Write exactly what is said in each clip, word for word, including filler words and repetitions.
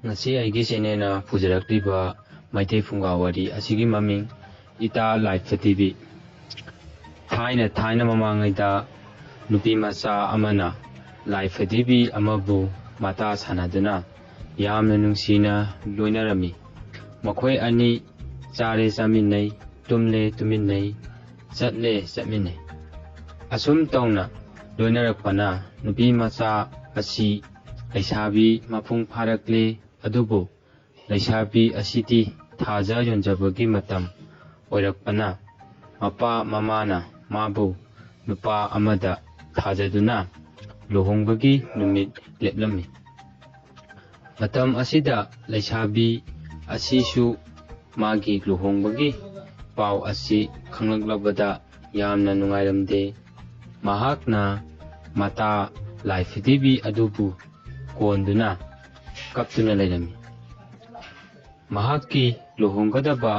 ꯉꯁꯤ ꯑꯩꯒꯤ ꯆꯦꯅꯦꯜꯅ ꯄꯨꯖꯔꯛꯂꯤꯕ ꯃꯩꯇꯩ ꯐꯨꯡꯒꯥ ꯋꯥꯔꯤ ꯑꯁꯤꯒꯤ ꯃꯃꯤꯡ ꯏꯇꯥ ꯂꯥꯏꯐ ꯇꯤꯚꯤ꯫ ꯊꯥꯏꯅ ꯊꯥꯏꯅ ꯃꯃꯥꯡꯉꯩꯗ ꯅꯨꯄꯤ ꯃꯆꯥ ꯑꯃꯅ ꯂꯥꯏꯐ ꯇꯤꯚꯤ ꯑꯃꯕꯨ ꯃꯇꯥ ꯁꯥꯟꯅꯗꯨꯅ ꯌꯥꯝꯅ ꯅꯨꯡꯁꯤꯅ ꯂꯣꯏꯅꯔꯝꯃꯤ꯫ ꯃꯈꯣꯏ ꯑꯅꯤ ꯆꯥꯔꯦ ꯆꯥꯃꯤꯟꯅꯩ, ꯇꯨꯝꯂꯦ ꯇꯨꯃꯤꯟꯅꯩ, ꯆꯠꯂꯦ ꯆꯠꯃꯤꯟꯅꯩ꯫ ꯑꯁꯨꯝ ꯇꯧꯅ ꯂꯣꯏꯅꯔꯛꯄꯅ ꯅꯨꯄꯤ ꯃꯆꯥ ꯑꯁꯤ ꯂꯩꯁꯥꯕꯤ ꯃꯄꯨꯡ ꯐꯥꯔꯛꯂꯦ꯫ ꯑꯗꯨꯕꯨ ꯂꯩꯁꯥꯕꯤ ꯑꯁꯤꯗꯤ ꯊꯥꯖ ꯌꯣꯟꯖꯕꯒꯤ ꯃꯇꯝ ꯑꯣꯏꯔꯛꯄꯅ ꯃꯄꯥ ꯃꯃꯥꯅ ꯃꯥꯕꯨ ꯅꯨꯄꯥ ꯑꯃꯗ ꯊꯥꯖꯗꯨꯅ ꯂꯨꯍꯣꯡꯕꯒꯤ ꯅꯨꯃꯤꯠ ꯂꯦꯞꯂꯝꯃꯤ꯫ ꯃꯇꯝ ꯑꯁꯤꯗ ꯂꯩꯁꯥꯕꯤ ꯑꯁꯤꯁꯨ ꯃꯥꯒꯤ ꯂꯨꯍꯣꯡꯕꯒꯤ ꯄꯥꯎ ꯑꯁꯤ ꯈꯪꯂꯛꯂꯕꯗ ꯌꯥꯝꯅ ꯅꯨꯡꯉꯥꯏꯔꯝꯗꯦ꯫ ꯃꯍꯥꯛꯅ ꯃꯇꯥ ꯂꯥꯏꯐ ꯇꯤꯚꯤ ꯑꯗꯨꯕꯨ ꯀꯣꯟꯗꯨꯅ ꯀꯞꯇꯨꯅ ꯂꯩꯔꯝꯃꯤ꯫ ꯃꯍꯥꯛꯀꯤ ꯂꯨꯍꯣꯡꯒꯗꯕ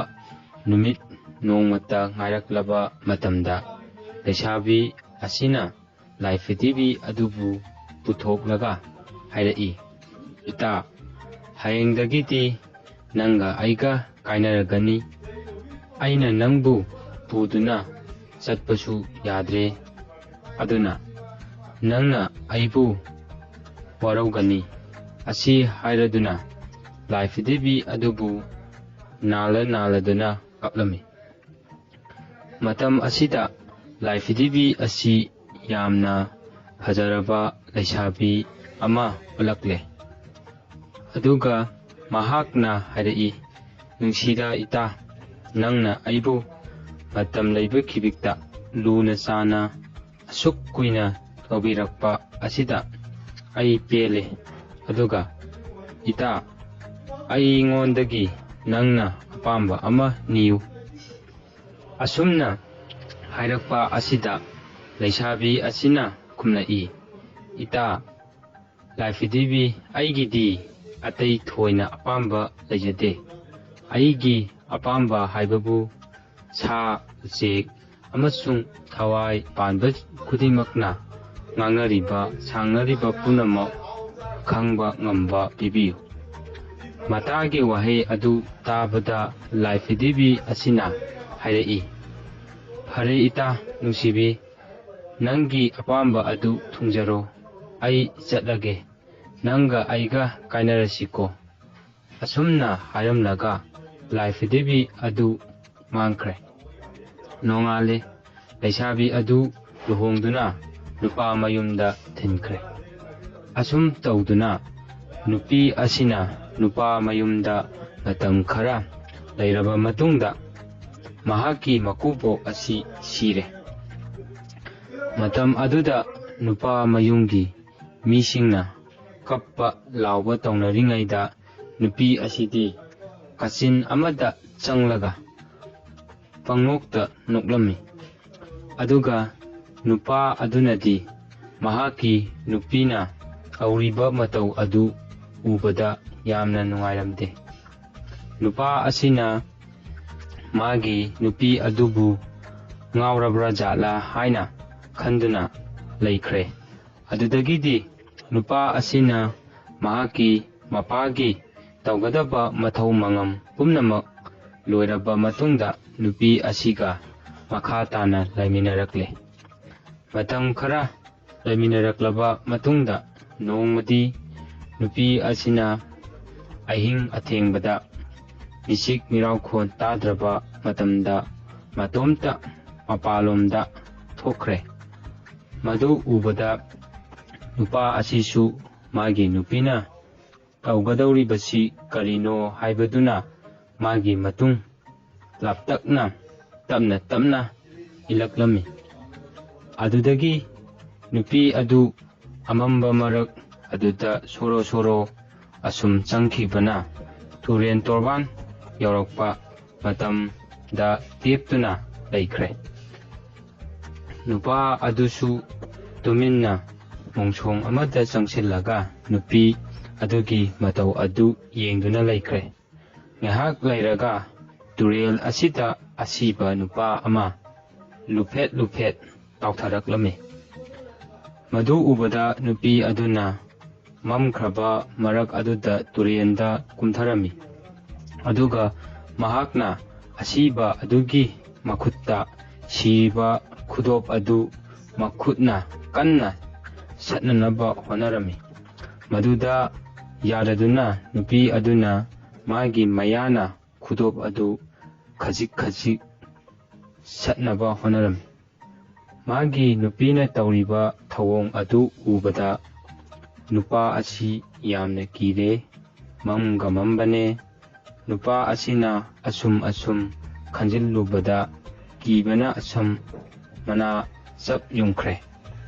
ꯅꯨꯃꯤꯠ ꯅꯣꯡꯃꯇ ꯉꯥꯏꯔꯛꯂꯕ ꯃꯇꯝꯗ ꯂꯩꯁꯥꯕꯤ ꯑꯁꯤꯅ ꯂꯥꯏꯐ ꯇꯤꯚꯤ ꯑꯗꯨꯕꯨ ꯄꯨꯊꯣꯛꯂꯒ ꯍꯥꯏꯔꯛꯏ, "ꯏꯇꯥ, ꯍꯌꯦꯡꯗꯒꯤꯗꯤ ꯅꯪꯒ ꯑꯩꯒ ꯀꯥꯏꯅꯔꯒꯅꯤ꯫ ꯑꯩꯅ ꯅꯪꯕꯨ ꯄꯨꯗꯨꯅ ꯆꯠꯄꯁꯨ ꯌꯥꯗ꯭ꯔꯦ꯫ ꯑꯗꯨꯅ ꯅꯪꯅ ꯑꯩꯕꯨ ꯋꯥꯔꯧꯒꯅꯤ"꯫ ꯑꯁꯤ ꯍꯥꯏꯔꯗꯨꯅ ꯂꯥꯏꯐ ꯇꯤꯚꯤ ꯑꯗꯨꯕꯨ ꯅꯥꯜꯂ ꯅꯥꯜꯂꯗꯨꯅ ꯀꯞꯂꯝꯃꯤ꯫ ꯃꯇꯝ ꯑꯁꯤꯗ ꯂꯥꯏꯐ ꯇꯤꯚꯤ ꯑꯁꯤ ꯌꯥꯝꯅ ꯐꯖꯔꯕ ꯂꯩꯁꯥꯕꯤ ꯑꯃ ꯎꯠꯂꯛꯂꯦ꯫ ꯑꯗꯨꯒ ꯃꯍꯥꯛꯅ ꯍꯥꯏꯔꯛꯏ, "ꯅꯨꯡꯁꯤꯗ ꯏꯇꯥ, ꯅꯪꯅ ꯑꯩꯕꯨ ꯃꯇꯝ ꯂꯩꯕ ꯈꯤꯕꯤꯛꯇ ꯂꯨꯅ ꯆꯥꯅ ꯑꯁꯨꯛ ꯀꯨꯏꯅ ꯇꯧꯕꯤꯔꯛꯄ ꯑꯁꯤꯗ ꯑꯩ ꯄꯦꯜꯂꯦ꯫ ꯑꯗꯨꯒ ꯏꯇꯥ, ꯑꯩꯉꯣꯟꯗꯒꯤ ꯅꯪꯅ ꯑꯄꯥꯝꯕ ꯑꯃ ꯅꯤꯌꯨ"꯫ ꯑꯁꯨꯝꯅ ꯍꯥꯏꯔꯛꯄ ꯑꯁꯤꯗ ꯂꯩꯁꯥꯕꯤ ꯑꯁꯤꯅ ꯈꯨꯝꯂꯛꯏ, "ꯏꯇꯥ ꯂꯥꯏꯐ ꯇꯤꯚꯤ, ꯑꯩꯒꯤꯗꯤ ꯑꯇꯩ ꯊꯣꯏꯅ ꯑꯄꯥꯝꯕ ꯂꯩꯖꯗꯦ꯫ ꯑꯩꯒꯤ ꯑꯄꯥꯝꯕ ꯍꯥꯏꯕꯕꯨ ꯁꯥ, ꯎꯆꯦꯛ ꯑꯃꯁꯨꯡ ꯊꯋꯥꯏ ꯄꯥꯟꯕ ꯈꯨꯗꯤꯡꯃꯛꯅ ꯉꯥꯡꯅꯔꯤꯕ, ꯁꯥꯡꯅꯔꯤꯕ ꯄꯨꯝꯅꯃꯛ ꯈꯪꯕ ꯉꯝꯕ ꯄꯤꯕꯤꯌꯨ"꯫ ꯃꯇꯥꯒꯤ ꯋꯥꯍꯩ ꯑꯗꯨ ꯇꯥꯕꯗ ꯂꯥꯏꯐꯤꯗꯤꯕꯤ ꯑꯁꯤꯅ ꯍꯥꯏꯔꯛꯏ, "ꯐꯔꯦ ꯏꯇꯥ ꯅꯨꯡꯁꯤꯕꯤ, ꯅꯪꯒꯤ ꯑꯄꯥꯝꯕ ꯑꯗꯨ ꯊꯨꯡꯖꯔꯣ, ꯑꯩ ꯆꯠꯂꯒꯦ, ꯅꯪꯒ ꯑꯩꯒ ꯀꯥꯏꯅꯔꯁꯤꯀꯣ"꯫ ꯑꯁꯨꯝꯅ ꯍꯥꯏꯔꯝꯂꯒ ꯂꯥꯏꯐꯤꯗꯤꯕꯤ ꯑꯗꯨ ꯃꯥꯡꯈ꯭ꯔꯦ꯫ ꯅꯣꯡꯉꯥꯜꯂꯦ꯫ ꯂꯩꯁꯥꯕꯤ ꯑꯗꯨ ꯂꯨꯍꯣꯡꯗꯨꯅ ꯅꯨꯄꯥ ꯃꯌꯨꯝꯗ ꯊꯤꯟꯈ꯭ꯔꯦ꯫ ꯑꯁꯨꯝ ꯇꯧꯗꯨꯅ ꯅꯨꯄꯤ ꯑꯁꯤꯅ ꯅꯨꯄꯥ ꯃꯌꯨꯝꯗ ꯃꯇꯝ ꯈꯔ ꯂꯩꯔꯕ ꯃꯇꯨꯡꯗ ꯃꯍꯥꯛꯀꯤ ꯃꯀꯨꯕꯣꯛ ꯑꯁꯤ ꯁꯤꯔꯦ꯫ ꯃꯇꯝ ꯑꯗꯨꯗ ꯅꯨꯄꯥ ꯃꯌꯨꯝꯒꯤ ꯃꯤꯁꯤꯡꯅ ꯀꯞꯄ ꯂꯥꯎꯕ ꯇꯧꯅꯔꯤꯉꯩꯗ ꯅꯨꯄꯤ ꯑꯁꯤꯗꯤ ꯀꯥꯆꯤꯟ ꯑꯃꯗ ꯆꯪꯂꯒ ꯄꯪꯅꯣꯛꯇ ꯅꯣꯛꯂꯝꯃꯤ꯫ ꯑꯗꯨꯒ ꯅꯨꯄꯥ ꯑꯗꯨꯅꯗꯤ ꯃꯍꯥꯛꯀꯤ ꯅꯨꯄꯤꯅ ꯇꯧꯔꯤꯕ ꯃꯇꯧ ꯑꯗꯨ ꯎꯕꯗ ꯌꯥꯝꯅ ꯅꯨꯡꯉꯥꯏꯔꯝꯗꯦ꯫ ꯅꯨꯄꯥ ꯑꯁꯤꯅ ꯃꯥꯒꯤ ꯅꯨꯄꯤ ꯑꯗꯨꯕꯨ ꯉꯥꯎꯔꯕ꯭ꯔꯥ ꯖꯥꯠꯂꯥ ꯍꯥꯏꯅ ꯈꯟꯗꯨꯅ ꯂꯩꯈ꯭ꯔꯦ꯫ ꯑꯗꯨꯗꯒꯤꯗꯤ ꯅꯨꯄꯥ ꯑꯁꯤꯅ ꯃꯍꯥꯛꯀꯤ ꯃꯄꯥꯒꯤ ꯇꯧꯒꯗꯕ ꯃꯊꯧ ꯃꯉꯝ ꯄꯨꯝꯅꯃꯛ ꯂꯣꯏꯔꯕ ꯃꯇꯨꯡꯗ ꯅꯨꯄꯤ ꯑꯁꯤꯒ ꯃꯈꯥ ꯇꯥꯅ ꯂꯩꯃꯤꯟꯅꯔꯛꯂꯦ꯫ ꯃꯇꯝ ꯈꯔ ꯂꯩꯃꯤꯟꯅꯔꯛꯂꯕ ꯃꯇꯨꯡꯗ ꯅꯣꯡꯃꯗꯤ ꯅꯨꯄꯤ ꯑꯁꯤꯅ ꯑꯍꯤꯡ ꯑꯊꯦꯡꯕꯗ ꯃꯤꯆꯤꯛ ꯃꯤꯔꯥꯎꯈꯣꯟ ꯇꯥꯗ꯭ꯔꯕ ꯃꯇꯝꯗ ꯃꯇꯣꯝꯇ ꯃꯄꯥꯟꯂꯣꯝꯗ ꯊꯣꯛꯈ꯭ꯔꯦ꯫ ꯃꯗꯨ ꯎꯕꯗ ꯅꯨꯄꯥ ꯑꯁꯤꯁꯨ ꯃꯥꯒꯤ ꯅꯨꯄꯤꯅ ꯇꯧꯒꯗꯧꯔꯤꯕꯁꯤ ꯀꯔꯤꯅꯣ ꯍꯥꯏꯕꯗꯨꯅ ꯃꯥꯒꯤ ꯃꯇꯨꯡ ꯂꯥꯞꯇꯛꯅ ꯇꯞꯅ ꯇꯞꯅ ꯏꯜꯂꯛꯂꯝꯃꯤ꯫ ꯑꯗꯨꯗꯒꯤ ꯅꯨꯄꯤ ꯑꯗꯨ ꯑꯃꯝꯕ ꯃꯔꯛ ꯑꯗꯨꯗ ꯁꯣꯔꯣ ꯁꯣꯔꯣ ꯑꯁꯨꯝ ꯆꯪꯈꯤꯕꯅ ꯇꯨꯔꯦꯟ ꯇꯣꯔꯕꯥꯟ ꯌꯧꯔꯛꯄ ꯃꯇꯝꯗ ꯇꯦꯞꯇꯨꯅ ꯂꯩꯈ꯭ꯔꯦ꯫ ꯅꯨꯄꯥ ꯑꯗꯨꯁꯨ ꯇꯨꯃꯤꯟꯅ ꯃꯣꯡꯁꯣꯡ ꯑꯃꯗ ꯆꯪꯁꯤꯜꯂꯒ ꯅꯨꯄꯤ ꯑꯗꯨꯒꯤ ꯃꯇꯧ ꯑꯗꯨ ꯌꯦꯡꯗꯨꯅ ꯂꯩꯈ꯭ꯔꯦ꯫ ꯉꯥꯏꯍꯥꯛ ꯂꯩꯔꯒ ꯇꯨꯔꯦꯜ ꯑꯁꯤꯗ ꯑꯁꯤꯕ ꯅꯨꯄꯥ ꯑꯃ ꯂꯨꯐꯦꯠ ꯂꯨꯐꯦꯠ ꯇꯥꯎꯊꯔꯛꯂꯝꯃꯤ꯫ ꯃꯗꯨ ꯎꯕꯗ ꯅꯨꯄꯤ ꯑꯗꯨꯅ ꯃꯝꯈ꯭ꯔꯕ ꯃꯔꯛ ꯑꯗꯨꯗ ꯇꯨꯔꯦꯟꯗ ꯀꯨꯝꯊꯔꯝꯃꯤ꯫ ꯑꯗꯨꯒ ꯃꯍꯥꯛꯅ ꯑꯁꯤꯕ ꯑꯗꯨꯒꯤ ꯃꯈꯨꯠꯇ ꯁꯤꯕ ꯈꯨꯗꯣꯞ ꯑꯗꯨ ꯃꯈꯨꯠꯅ ꯀꯟꯅ ꯁꯠꯅꯅꯕ ꯍꯣꯠꯅꯔꯝꯃꯤ꯫ ꯃꯗꯨꯗ ꯌꯥꯗꯗꯨꯅ ꯅꯨꯄꯤ ꯑꯗꯨꯅ ꯃꯥꯒꯤ ꯃꯌꯥꯅ ꯈꯨꯗꯣꯞ ꯑꯗꯨ ꯈꯖꯤꯛ ꯈꯖꯤꯛ ꯁꯠꯅꯕ ꯍꯣꯠꯅꯔꯝꯃꯤ꯫ ꯃꯥꯒꯤ ꯅꯨꯄꯤꯅ ꯇꯧꯔꯤꯕ ꯊꯧꯑꯣꯡ ꯑꯗꯨ ꯎꯕꯗ ꯅꯨꯄꯥ ꯑꯁꯤ ꯌꯥꯝꯅ ꯀꯤꯔꯦ꯫ ꯃꯝꯒ ꯃꯝꯕꯅꯦ꯫ ꯅꯨꯄꯥ ꯑꯁꯤꯅ ꯑꯁꯨꯝ ꯑꯁꯨꯝ ꯈꯟꯖꯤꯜꯂꯨꯕꯗ ꯀꯤꯕꯅ ꯑꯁꯨꯝ ꯃꯅꯥ ꯆꯞ ꯌꯨꯡꯈ꯭ꯔꯦ꯫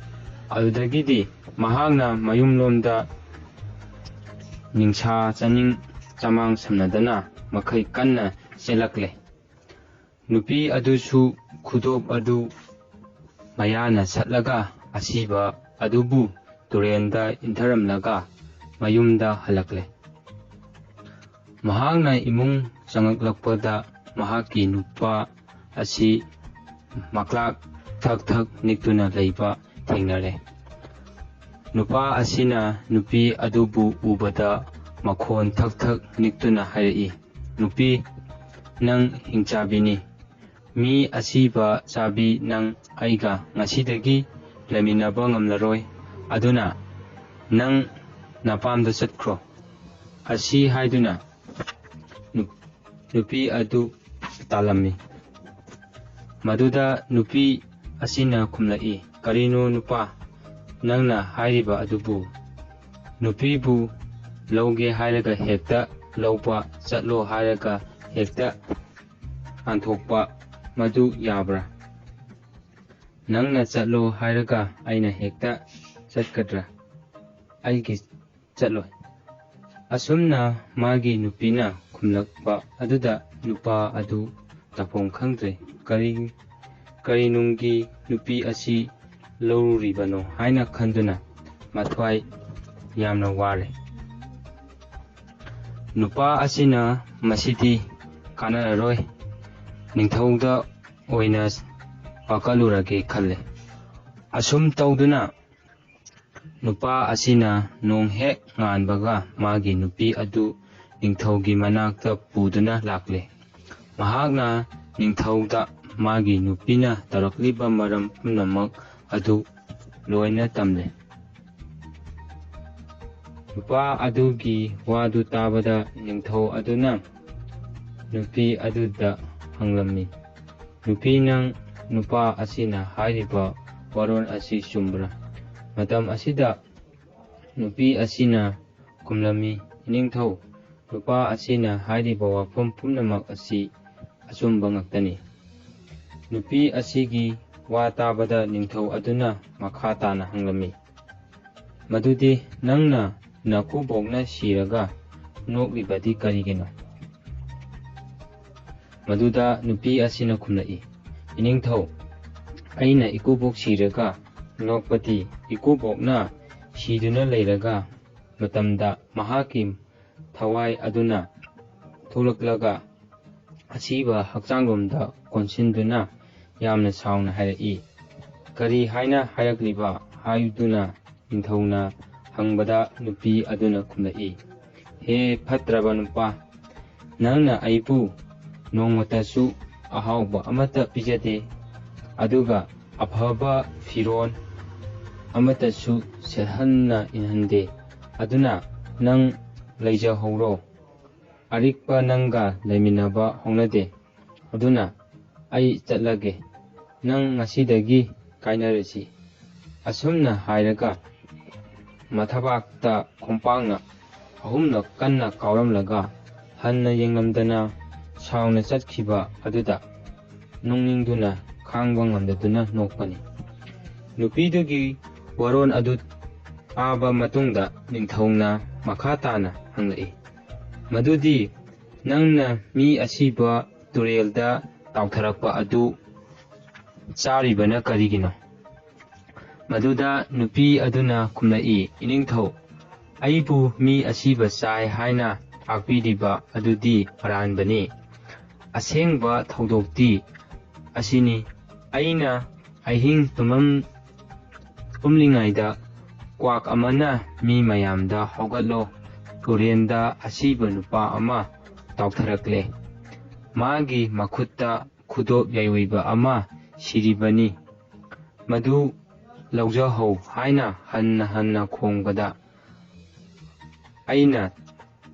ꯑꯗꯨꯗꯒꯤꯗꯤ ꯃꯍꯥꯛꯅ ꯃꯌꯨꯝꯂꯣꯝꯗ ꯅꯤꯡꯁꯥ ꯆꯥꯅꯤꯡ ꯆꯃꯥꯡ ꯁꯝꯅꯗꯅ ꯃꯈꯩ ꯀꯟꯅ ꯆꯦꯜꯂꯛꯂꯦ꯫ ꯅꯨꯄꯤ ꯑꯗꯨꯁꯨ ꯈꯨꯗꯣꯞ ꯑꯗꯨ ꯃꯌꯥꯅ ꯁꯠꯂꯒ ꯑꯁꯤꯕ ꯑꯗꯨꯕꯨ ꯇꯨꯔꯦꯟꯗ ꯏꯟꯊꯔꯝꯂꯒ ꯃꯌꯨꯝꯗ ꯍꯜꯂꯛꯂꯦ꯫ ꯃꯍꯥꯛꯅ ꯏꯃꯨꯡ ꯆꯪꯂꯛꯂꯛꯄꯗ ꯃꯍꯥꯛꯀꯤ ꯅꯨꯄꯥ ꯑꯁꯤ ꯃꯀ꯭ꯂꯥꯛ ꯊꯛ ꯊꯛ ꯅꯤꯛꯇꯨꯅ ꯂꯩꯕ ꯊꯦꯡꯅꯔꯦ꯫ ꯅꯨꯄꯥ ꯑꯁꯤꯅ ꯅꯨꯄꯤ ꯑꯗꯨꯕꯨ ꯎꯕꯗ ꯃꯈꯣꯟ ꯊꯛ ꯊꯛ ꯅꯤꯛꯇꯨꯅ ꯍꯥꯏꯔꯛꯏ, "ꯅꯨꯄꯤ, ꯅꯪ ꯍꯤꯡꯆꯥꯕꯤꯅꯤ꯫ ꯃꯤ ꯑꯁꯤꯕ ꯆꯥꯕꯤ ꯅꯪ ꯑꯩꯒ ꯉꯁꯤꯗꯒꯤ ꯂꯩꯃꯤꯟꯅꯕ ꯉꯝꯂꯔꯣꯏ꯫ ꯑꯗꯨꯅ ꯅꯪ ꯅꯄꯥꯝꯗ ꯆꯠꯈ꯭ꯔꯣ"꯫ ꯑꯁꯤ ꯍꯥꯏꯗꯨꯅ ꯅꯨ-, ꯅꯨꯄꯤ ꯑꯗꯨ ꯇꯥꯜꯂꯝꯃꯤ꯫ ꯃꯗꯨꯗ ꯅꯨꯄꯤ ꯑꯁꯤꯅ ꯈꯨꯝꯂꯛꯏ, "ꯀꯔꯤꯅꯣ ꯅꯨꯄꯥ, ꯅꯪꯅ ꯍꯥꯏꯔꯤꯕ ꯑꯗꯨꯕꯨ? ꯅꯨꯄꯤꯕꯨ ꯂꯧꯒꯦ ꯍꯥꯏꯔꯒ ꯍꯦꯛꯇ ꯂꯧꯕ, ꯆꯠꯂꯣ ꯍꯥꯏꯔꯒ ꯍꯦꯛꯇ ꯍꯟꯊꯣꯛꯄ, ꯃꯗꯨ ꯌꯥꯕ꯭ꯔꯥ? ꯅꯪꯅ ꯆꯠꯂꯣ ꯍꯥꯏꯔꯒ ꯑꯩꯅ ꯍꯦꯛꯇ ꯆꯠꯀꯗ꯭ꯔꯥ? ꯑꯩꯒꯤ ꯆꯠꯂꯣꯏ"꯫ ꯑꯁꯨꯝꯅ ꯃꯥꯒꯤ ꯅꯨꯄꯤꯅ ꯈꯨꯝꯂꯛꯄ ꯑꯗꯨꯗ ꯅꯨꯄꯥ ꯑꯗꯨ ꯇꯧꯐꯝ ꯈꯪꯗ꯭ꯔꯦ꯫ ꯀꯔꯤ, ꯀꯔꯤ ꯅꯨꯡꯒꯤ ꯅꯨꯄꯤ ꯑꯁꯤ ꯂꯧꯔꯨꯔꯤꯕꯅꯣ ꯍꯥꯏꯅ ꯈꯟꯗꯨꯅ ꯃꯊ꯭ꯋꯥꯏ ꯌꯥꯝꯅ ꯋꯥꯔꯦ꯫ ꯅꯨꯄꯥ ꯑꯁꯤꯅ ꯃꯁꯤꯗꯤ ꯀꯥꯟꯅꯔꯔꯣꯏ, ꯅꯤꯡꯊꯧꯗ ꯑꯣꯏꯅ ꯋꯥꯀꯠꯂꯨꯔꯒꯦ ꯈꯜꯂꯦ꯫ ꯑꯁꯨꯝ ꯇꯧꯗꯨꯅ ꯅꯨꯄꯥ ꯑꯁꯤꯅ ꯅꯣꯡ ꯍꯦꯛ ꯉꯥꯟꯕꯒ ꯃꯥꯒꯤ ꯅꯨꯄꯤ ꯑꯗꯨ ꯅꯤꯡꯊꯧꯒꯤ ꯃꯅꯥꯛꯇ ꯄꯨꯗꯨꯅ ꯂꯥꯛꯂꯦ꯫ ꯃꯍꯥꯛꯅ ꯅꯤꯡꯊꯧꯗ ꯃꯥꯒꯤ ꯅꯨꯄꯤꯅ ꯇꯧꯔꯛꯂꯤꯕ ꯃꯔꯝ ꯄꯨꯝꯅꯃꯛ ꯑꯗꯨ ꯂꯣꯏꯅ ꯇꯝꯂꯦ꯫ ꯅꯨꯄꯥ ꯑꯗꯨꯒꯤ ꯋꯥꯗꯨ ꯇꯥꯕꯗ ꯅꯤꯡꯊꯧ ꯑꯗꯨꯅ ꯅꯨꯄꯤ ꯑꯗꯨꯗ ꯍꯪꯂꯝꯃꯤ, "ꯅꯨꯄꯤ, ꯅꯪ ꯅꯨꯄꯥ ꯑꯁꯤꯅ ꯍꯥꯏꯔꯤꯕ ꯋꯥꯔꯣꯜ ꯑꯁꯤ ꯆꯨꯝꯕ꯭ꯔꯥ?" ꯃꯇꯝ ꯑꯁꯤꯗ ꯅꯨꯄꯤ ꯑꯁꯤꯅ ꯈꯨꯝꯂꯝꯃꯤ, "ꯏꯅꯤꯡꯊꯧ, ꯅꯨꯄꯥ ꯑꯁꯤꯅ ꯍꯥꯏꯔꯤꯕ ꯋꯥꯐꯝ ꯄꯨꯝꯅꯃꯛ ꯑꯁꯤ ꯑꯆꯨꯝꯕ ꯉꯥꯛꯇꯅꯤ꯫" ꯅꯨꯄꯤ ꯑꯁꯤꯒꯤ ꯋꯥ ꯇꯥꯕꯗ ꯅꯤꯡꯊꯧ ꯑꯗꯨꯅ ꯃꯈꯥ ꯇꯥꯅ ꯍꯪꯂꯝꯃꯤ, "ꯃꯗꯨꯗꯤ ꯅꯪꯅ ꯅꯀꯨꯕꯣꯛꯅ ꯁꯤꯔꯒ ꯅꯣꯛꯂꯤꯕꯗꯤ ꯀꯔꯤꯒꯤꯅꯣ?" ꯃꯗꯨꯗ ꯅꯨꯄꯤ ꯑꯁꯤꯅ ꯈꯨꯝꯂꯛꯏ, "ꯏꯅꯤꯡꯊꯧ, ꯑꯩꯅ ꯏꯀꯨꯕꯣꯛ ꯁꯤꯔꯒ ꯅꯣꯛꯄꯗꯤ ꯏꯀꯨꯕꯣꯛꯅ ꯁꯤꯗꯨꯅ ꯂꯩꯔꯒ ꯃꯇꯝꯗ ꯃꯍꯥꯛꯀꯤ ꯊꯋꯥꯏ ꯑꯗꯨꯅ ꯊꯣꯛꯂꯛꯂꯒ ꯑꯁꯤꯕ ꯍꯛꯆꯥꯡꯂꯣꯝꯗ ꯀꯣꯟꯁꯤꯟꯗꯨꯅ ꯌꯥꯝꯅ ꯁꯥꯎꯅ ꯍꯥꯏꯔꯛꯏ꯫ "ꯀꯔꯤ ꯍꯥꯏꯅ ꯍꯥꯏꯔꯛꯂꯤꯕ?" ꯍꯥꯏꯗꯨꯅ ꯅꯤꯡꯊꯧꯅ ꯍꯪꯕꯗ ꯅꯨꯄꯤ ꯑꯗꯨꯅ ꯈꯨꯝꯂꯛꯏ, "ꯍꯦ ꯐꯠꯇ꯭ꯔꯕ ꯅꯨꯄꯥ, ꯅꯪꯅ ꯑꯩꯕꯨ ꯅꯣꯡꯃꯇꯁꯨ ꯑꯍꯥꯎꯕ ꯑꯃꯠꯇ ꯄꯤꯖꯗꯦ, ꯑꯗꯨꯒ ꯑꯐꯕ ꯐꯤꯔꯣꯜ ꯑꯃꯠꯇꯁꯨ ꯁꯦꯠꯍꯟꯅ ꯏꯟꯍꯟꯗꯦ꯫ ꯑꯗꯨꯅ ꯅꯪ ꯂꯩꯖꯍꯧꯔꯣ꯫ ꯑꯔꯤꯛꯄ ꯅꯪꯒ ꯂꯩꯃꯤꯟꯅꯕ ꯍꯧꯅꯗꯦ꯫ ꯑꯗꯨꯅ ꯑꯩ ꯆꯠꯂꯒꯦ꯫ ꯅꯪ ꯉꯁꯤꯗꯒꯤ ꯀꯥꯏꯅꯔꯁꯤ꯫" ꯑꯁꯨꯝꯅ ꯍꯥꯏꯔꯒ ꯃꯊꯕꯥꯛꯇ ꯈꯣꯡꯄꯥꯛꯅ ꯑꯍꯨꯝꯂꯛ ꯀꯟꯅ ꯀꯥꯎꯔꯝꯂꯒ ꯍꯟꯅ ꯌꯦꯡꯂꯝꯗꯅ ꯁꯥꯎꯅ ꯆꯠꯈꯤꯕ ꯑꯗꯨꯗ ꯅꯣꯛꯅꯤꯡꯗꯨꯅ ꯈꯥꯡꯕ ꯉꯝꯗꯗꯨꯅ ꯅꯣꯛꯄꯅꯤ꯫ ꯅꯨꯄꯤꯗꯨꯒꯤ ꯋꯥꯔꯣꯜ ꯑꯗꯨ ꯇꯥꯕ ꯃꯇꯨꯡꯗ ꯅꯤꯡꯊꯧꯅ ꯃꯈꯥ ꯇꯥꯅ ꯍꯪꯂꯛꯏ, "ꯃꯗꯨꯗꯤ ꯅꯪꯅ ꯃꯤ ꯑꯁꯤꯕ ꯇꯨꯔꯦꯜꯗ ꯇꯥꯎꯊꯔꯛꯄ ꯑꯗꯨ ꯆꯥꯔꯤꯕꯅ ꯀꯔꯤꯒꯤꯅꯣ?" ꯃꯗꯨꯗ ꯅꯨꯄꯤ ꯑꯗꯨꯅ ꯈꯨꯝꯂꯛꯏ, "ꯏꯅꯤꯡꯊꯧ, ꯑꯩꯕꯨ ꯃꯤ ꯑꯁꯤꯕ ꯆꯥꯏ ꯍꯥꯏꯅ ꯇꯥꯛꯄꯤꯔꯤꯕ ꯑꯗꯨꯗꯤ ꯑꯔꯥꯟꯕꯅꯤ꯫ ꯑꯁꯦꯡꯕ ꯊꯧꯗꯣꯛꯇꯤ ꯑꯁꯤꯅꯤ, ꯑꯩꯅ ꯑꯍꯤꯡ ꯇꯨꯝꯃꯝ-, ꯇꯨꯝꯂꯤꯉꯩꯗ ꯀ꯭ꯋꯥꯛ ꯑꯃꯅ ꯃꯤ ꯃꯌꯥꯝꯗ, "ꯍꯧꯒꯠꯂꯣ, ꯇꯨꯔꯦꯟꯗ ꯑꯁꯤꯕ ꯅꯨꯄꯥ ꯑꯃ ꯇꯥꯎꯊꯔꯛꯂꯦ꯫ ꯃꯥꯒꯤ ꯃꯈꯨꯠꯇ ꯈꯨꯗꯣꯞ ꯌꯥꯏꯑꯣꯏꯕ ꯑꯃ ꯁꯤꯔꯤꯕꯅꯤ꯫ ꯃꯗꯨ ꯂꯧꯖꯍꯧ" ꯍꯥꯏꯅ ꯍꯟꯅ ꯍꯟꯅ ꯈꯣꯡꯕꯗ, ꯑꯩꯅ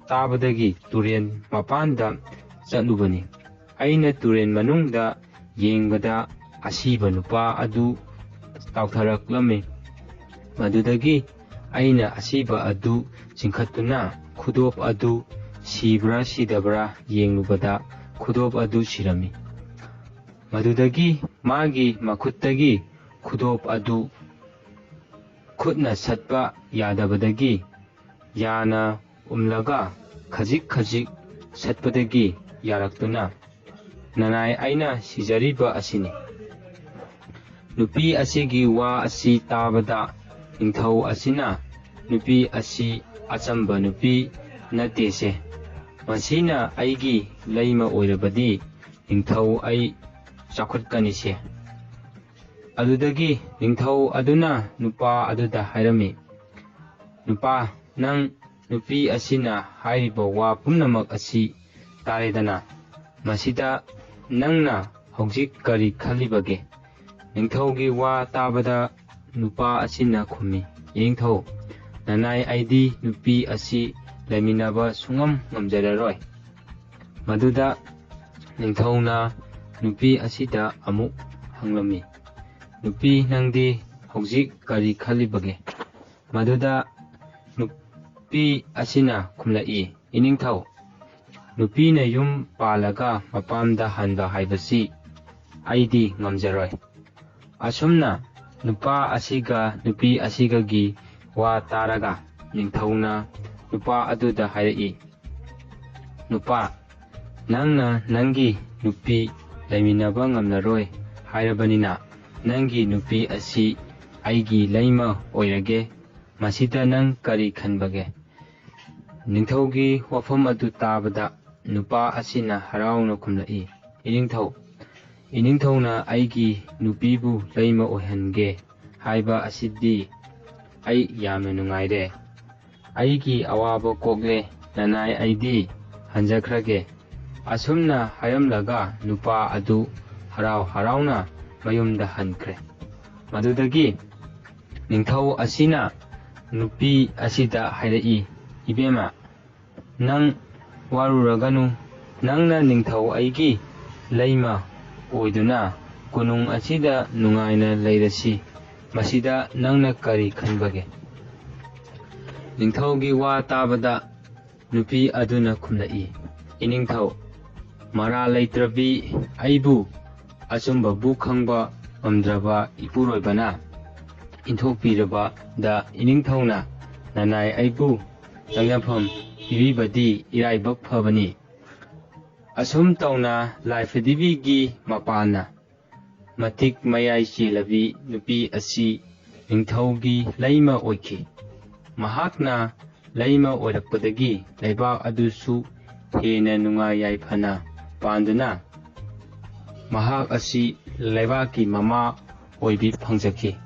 ꯇꯥꯕꯗꯒꯤ ꯇꯨꯔꯦꯟ ꯃꯄꯥꯟꯗ ꯆꯠꯂꯨꯕꯅꯤ꯫ ꯑꯩꯅ ꯇꯨꯔꯦꯟ ꯃꯅꯨꯡꯗ ꯌꯦꯡꯕꯗ, ꯑꯁꯤꯕ ꯅꯨꯄꯥ ꯑꯗꯨ ꯇꯥꯎꯊꯔꯛꯂꯝꯃꯤ꯫ ꯃꯗꯨꯗꯒꯤ ꯑꯩꯅ ꯑꯁꯤꯕ ꯑꯗꯨ ꯆꯤꯡꯈꯠꯇꯨꯅ ꯈꯨꯗꯣꯞ ꯑꯗꯨ ꯁꯤꯕ꯭ꯔꯥ ꯁꯤꯗꯕ꯭ꯔꯥ ꯌꯦꯡꯂꯨꯕꯗ, ꯈꯨꯗꯣꯞ ꯑꯗꯨ ꯁꯤꯔꯝꯃꯤ꯫ ꯃꯗꯨꯗꯒꯤ ꯃꯥꯒꯤ ꯃꯈꯨꯠꯇꯒꯤ ꯈꯨꯗꯣꯞ ꯑꯗꯨ ꯈꯨꯠꯅ ꯁꯠꯄ ꯌꯥꯗꯕꯗꯒꯤ, ꯌꯥꯅ ꯎꯝꯂꯒ ꯈꯖꯤꯛ ꯈꯖꯤꯛ ꯁꯠꯄꯗꯒꯤ ꯌꯥꯔꯛꯇꯨꯅ, ꯅꯅꯥꯏ ꯑꯩꯅ ꯁꯤꯖꯔꯤꯕ ꯑꯁꯤꯅꯤ꯫ ꯅꯨꯄꯤ ꯑꯁꯤꯒꯤ ꯋꯥ ꯑꯁꯤ ꯇꯥꯕꯗ, ꯅꯤꯡꯊꯧ ꯑꯁꯤꯅ, "ꯅꯨꯄꯤ ꯑꯁꯤ ꯑꯆꯝꯕ ꯅꯨꯄꯤ ꯅꯠꯇꯦꯁꯦ꯫ ꯃꯁꯤꯅ ꯑꯩꯒꯤ ꯂꯩꯃ ꯑꯣꯏꯔꯕꯗꯤ, ꯅꯤꯡꯊꯧ ꯑꯩ ꯆꯥꯎꯈꯠꯀꯅꯤꯁꯦ"꯫ ꯑꯗꯨꯗꯒꯤ ꯅꯤꯡꯊꯧ ꯑꯗꯨꯅ ꯅꯨꯄꯥ ꯑꯗꯨꯗ ꯍꯥꯏꯔꯝꯃꯤ, "ꯅꯨꯄꯥ, ꯅꯪ ꯅꯨꯄꯤ ꯑꯁꯤꯅ ꯍꯥꯏꯔꯤꯕ ꯋꯥ ꯄꯨꯝꯅꯃꯛ ꯑꯁꯤ ꯇꯥꯔꯦꯗꯅ꯫ ꯃꯁꯤꯗ ꯅꯪꯅ ꯍꯧꯖꯤꯛ ꯀꯔꯤ ꯈꯜꯂꯤꯕꯒꯦ?" ꯅꯤꯡꯊꯧꯒꯤ ꯋꯥ ꯇꯥꯕꯗ ꯅꯨꯄꯥ ꯑꯁꯤꯅ ꯈꯨꯝꯃꯤ, "ꯏꯅꯤꯡꯊꯧ, ꯅꯅꯥꯏ ꯑꯩꯗꯤ ꯅꯨꯄꯤ ꯑꯁꯤ ꯂꯩꯃꯤꯟꯅꯕ ꯁꯨꯡꯉꯝ ꯉꯝꯖꯔꯔꯣꯏ"꯫ ꯃꯗꯨꯗ ꯅꯤꯡꯊꯧꯅ ꯅꯨꯄꯤ ꯑꯁꯤꯗ ꯑꯃꯨꯛ ꯍꯪꯂꯝꯃꯤ, "ꯅꯨꯄꯤ, ꯅꯪꯗꯤ ꯍꯧꯖꯤꯛ ꯀꯔꯤ ꯈꯜꯂꯤꯕꯒꯦ?" ꯃꯗꯨꯗ ꯅꯨꯄꯤ ꯑꯁꯤꯅ ꯈꯨꯝꯂꯛꯏ, "ꯏꯅꯤꯡꯊꯧ, ꯅꯨꯄꯤꯅ ꯌꯨꯝ ꯄꯥꯜꯂꯒ ꯃꯄꯥꯝꯗ ꯍꯟꯕ ꯍꯥꯏꯕꯁꯤ ꯑꯩꯗꯤ ꯉꯝꯖꯔꯣꯏ"꯫ ꯑꯁꯨꯝꯅ ꯅꯨꯄꯥ ꯑꯁꯤꯒ ꯅꯨꯄꯤ ꯑꯁꯤꯒꯒꯤ ꯋꯥ ꯇꯥꯔꯒ ꯅꯤꯡꯊꯧꯅ ꯅꯨꯄꯥ ꯑꯗꯨꯗ ꯍꯥꯏꯔꯛꯏ, "ꯅꯨꯄꯥ, ꯅꯪꯅ ꯅꯪꯒꯤ ꯅꯨꯄꯤ ꯂꯩꯃꯤꯟꯅꯕ ꯉꯝꯂꯔꯣꯏ ꯍꯥꯏꯔꯕꯅꯤꯅ, ꯅꯪꯒꯤ ꯅꯨꯄꯤ ꯑꯁꯤ ꯑꯩꯒꯤ ꯂꯩꯃ ꯑꯣꯏꯔꯒꯦ꯫ ꯃꯁꯤꯗ ꯅꯪ ꯀꯔꯤ ꯈꯟꯕꯒꯦ?" ꯅꯤꯡꯊꯧꯒꯤ ꯋꯥꯐꯝ ꯑꯗꯨ ꯇꯥꯕꯗ ꯅꯨꯄꯥ ꯑꯁꯤꯅ ꯍꯔꯥꯎꯅ ꯈꯨꯝꯂꯛꯏ, "ꯏꯅꯤꯡꯊꯧ, ꯏꯅꯤꯡꯊꯧꯅ ꯑꯩꯒꯤ ꯅꯨꯄꯤꯕꯨ ꯂꯩꯃ ꯑꯣꯏꯍꯟꯒꯦ ꯍꯥꯏꯕ ꯑꯁꯤꯗꯤ ꯑꯩ ꯌꯥꯝꯅ ꯅꯨꯡꯉꯥꯏꯔꯦ꯫ ꯑꯩꯒꯤ ꯑꯋꯥꯕ ꯀꯣꯛꯂꯦ, ꯅꯅꯥꯏ, ꯑꯩꯗꯤ ꯍꯟꯖꯈ꯭ꯔꯒꯦ꯫" ꯑꯁꯨꯝꯅ ꯍꯥꯏꯔꯝꯂꯒ ꯅꯨꯄꯥ ꯑꯗꯨ ꯍꯔꯥꯎ ꯍꯔꯥꯎꯅ ꯃꯌꯨꯝꯗ ꯍꯟꯈ꯭ꯔꯦ꯫ ꯃꯗꯨꯗꯒꯤ ꯅꯤꯡꯊꯧ ꯑꯁꯤꯅ ꯅꯨꯄꯤ ꯑꯁꯤꯗ ꯍꯥꯏꯔꯛꯏ, "ꯏꯕꯦꯝꯃ, ꯅꯪ ꯋꯥꯔꯨꯔꯒꯅꯨ, ꯅꯪꯅ ꯅꯤꯡꯊꯧ ꯑꯩꯒꯤ ꯂꯩꯃ ꯑꯣꯏꯗꯨꯅ ꯀꯣꯅꯨꯡ ꯑꯁꯤꯗ ꯅꯨꯡꯉꯥꯏꯅ ꯂꯩꯔꯁꯤ꯫ ꯃꯁꯤꯗ ꯅꯪꯅ ꯀꯔꯤ ꯈꯟꯕꯒꯦ?" ꯅꯤꯡꯊꯧꯒꯤ ꯋꯥ ꯇꯥꯕꯗ ꯅꯨꯄꯤ ꯑꯗꯨꯅ ꯈꯨꯝꯂꯛꯏ, "ꯏꯅꯤꯡꯊꯧ, ꯃꯔꯥꯜ ꯂꯩꯇ꯭ꯔꯕꯤ ꯑꯩꯕꯨ ꯑꯆꯨꯝꯕꯕꯨ ꯈꯪꯕ ꯉꯝꯗ꯭ꯔꯕ ꯏꯄꯨꯔꯣꯏꯕꯅ ꯏꯟꯊꯣꯛꯄꯤꯔꯕꯗ ꯏꯅꯤꯡꯊꯧꯅ ꯅꯅꯥꯏ ꯑꯩꯕꯨ ꯆꯪꯖꯐꯝ ꯄꯤꯕꯤꯕꯗꯤ ꯏꯔꯥꯏꯕꯛ ꯐꯕꯅꯤ꯫" ꯑꯁꯨꯝ ꯇꯧꯅ ꯂꯥꯏꯐꯗꯤꯕꯤꯒꯤ ꯃꯄꯥꯟꯅ ꯃꯇꯤꯛ ꯃꯌꯥꯏ ꯆꯦꯜꯂꯕꯤ ꯅꯨꯄꯤ ꯑꯁꯤ ꯅꯤꯡꯊꯧꯒꯤ ꯂꯩꯃ ꯑꯣꯏꯈꯤ꯫ ꯃꯍꯥꯛꯅ ꯂꯩꯃ ꯑꯣꯏꯔꯛꯄꯗꯒꯤ ꯂꯩꯕꯥꯛ ꯑꯗꯨꯁꯨ ꯍꯦꯟꯅ ꯅꯨꯡꯉꯥꯏ ꯌꯥꯏꯐꯅ ꯄꯥꯟꯗꯨꯅ ꯃꯍꯥꯛ ꯑꯁꯤ ꯂꯩꯕꯥꯛꯀꯤ ꯃꯃꯥ ꯑꯣꯏꯕꯤ ꯐꯪꯖꯈꯤ꯫